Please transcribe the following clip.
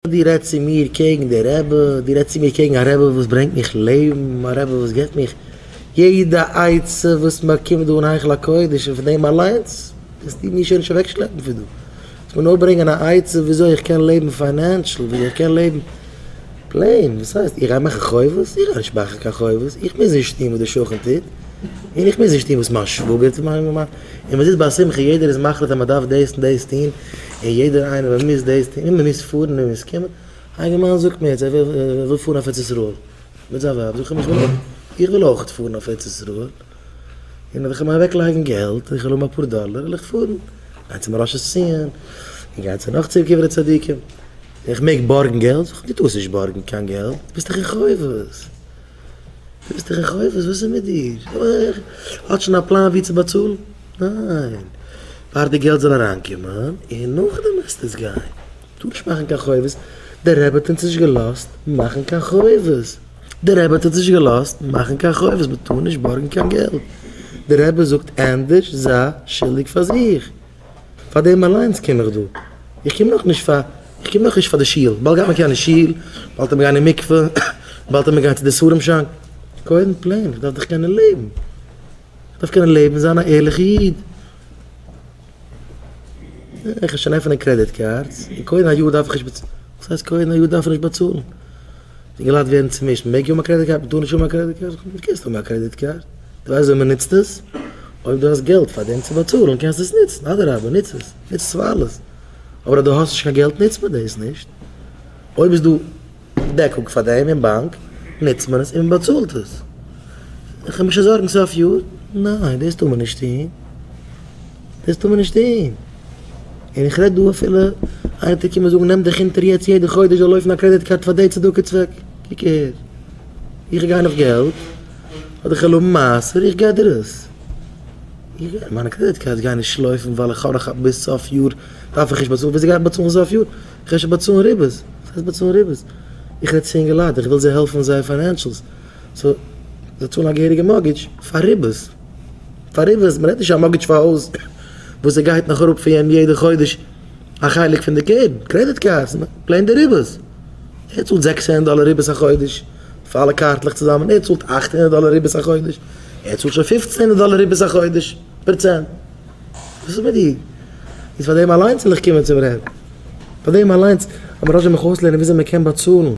דו רעדסט צו מיר קעגן די רבי, דו רעדסט צו מיר קעגן א רבי וואס ברענגט מיך לעבן, א רבי וואס געבט מיך יעדע עצה וואס מען באקומט דא אין היכל הקודש, און פון דעם אליינס וועסטו מיר שוין נישט אוועקשלעפן פון דא. וועסט מיר נאר ברענגען א עצה וויאזוי איך קען לעבן financial, וויאזוי איך קען לעבן plain, וואס הייסט איך גיי מאכן חובות? איך גיי נישט מאכן קיין חובות, איך מוז נישט טון וואס דער שכן טוט, און איך מוז נישט טון וואס מיין שוואגער טוט, און מען זיצט ביי א שמחה יעדער איז מחליט אז מען דארף דאס און דאס טון, און יעדער איינער מען מוז דאס טון, און מען מוז פארן און מען מוז קומען, א אינגערמאן זאגט מיר יעצט ער וויל פארן אויף ארץ ישראל מיט זיין ווייב, זאג איך אים איך וויל איך וויל אויך פארן אויף ארץ ישראל, און איך וועל מיר אוועק לייגן געלט, איך וועל האבן אפאר דאלער וועל איך פארן, גיין צום ראש ציון, און גיין צו נאך צו קברי צדיקים. איך מעג בארגן געלט? זאג איך, דו טארסט נישט בארגן קיין געלט, דו ביסט דאך אין חובות. דו ביסט דאך אין חובות, וואס איז מיט דיר? האט שוין א פלאן ווי צו באצאלן? ניין. ווארט די געלט זאל אריינקומען און נאכדעם וועסטו עס גיין. טאר נישט מאכן קיין חובות, דער רבי האט אונז נישט געלאזט מאכן קיין חובות. דער רבי האט אונז נישט געלאזט מאכן קיין חובות, מען טאר נישט בארגן קיין געלט. דער רבי זאגט ענדערש זיי שולדיג פאר זיך. פאר דעם אליינס קום איך דא. איך קום נאכנישט פאר, איך קום נאכנישט פאר די שול. באלד גייט מען קיין שול, באלד וועט מען גיין אין מקווה, באלד וועט מען גיין צו די ספרים שאנק. קודם plain, איך דארף דאך קענען לעבן. איך דארף קענען לעבן, זיין א ערליכע איד. איך וועל שוין עפענען credit cards, און קודם א יאר דארף איך נישט באצאלן. וואס הייסט קודם א יאר דארף איך נישט באצאלן? אינגעלייט ווערן צומישט, מען מעג יא האבן א credit card, מען טאר נישט האבן א credit card? דו קענסט האבן א credit card, דו ווייסט ווי מען נוצט עס? אויב דו האסט געלט פאר דעם צו באצאלן קענסטו עס נוצן, אדרבה נוץ עס, נוץ עס פאר אלעס, אבער אז דו האסט נישט קיין געלט נוצט מען דאס נישט, אויב איז דא דעקונג פאר דעם אין באנק נוצט מען עס און מען באצאלט עס, איך וועל מיך שוין זארגן סוף יאר? ניין דאס טאר מען נישט טון. דאס טאר מען נישט טון. און איך רעד דא אפילו איינער וועט קומען זאגן נעם דיך אונטער יעצט יעדע חודש זאל לויפן א credit card פאר די צדקה צוועק. קוק אהער. איך גיי נאך געלט, אדער איך וועל האבן מעשר, איך געב דיר עס. איך גיי, מיינע credit cards גייען נישט לויפן ווייל איך האב נאך ביז סוף יאר דארף איך נישט באצאלן. וויאזוי גיי איך באצאלן סוף יאר? איך גיי שוין באצאלן ריבית. וואס הייסט באצאלן ריבית? איך רעד צו אינגעלייט, איך וויל זיי העלפן זייער financials. so, זיי צאלן א געהעריגע mortgage פאר ריבית. פאר ריבית, מען רעדט נישט א mortgage פאר א הויז וואס ער גייט נאך אראפ פון אים יעדע חודש א חלק פון די קרן, credit cards, plain די ריבית, ער צאלט 600 דאלער ריבית א חודש פאר אלע קארטלעך צוזאמען, ער צאלט 800 דאלער ריבית א חודש, ער צאלט שוין 1500 דאלער ריבית א חודש, פראצענט. וואס איז מיט דיר? איז פאר דעם אליינס וויל איך קומען צום רב. פאר דעם אליינס, אבער לאז מיך אויסלערנען וויאזוי מען קען באצאלן.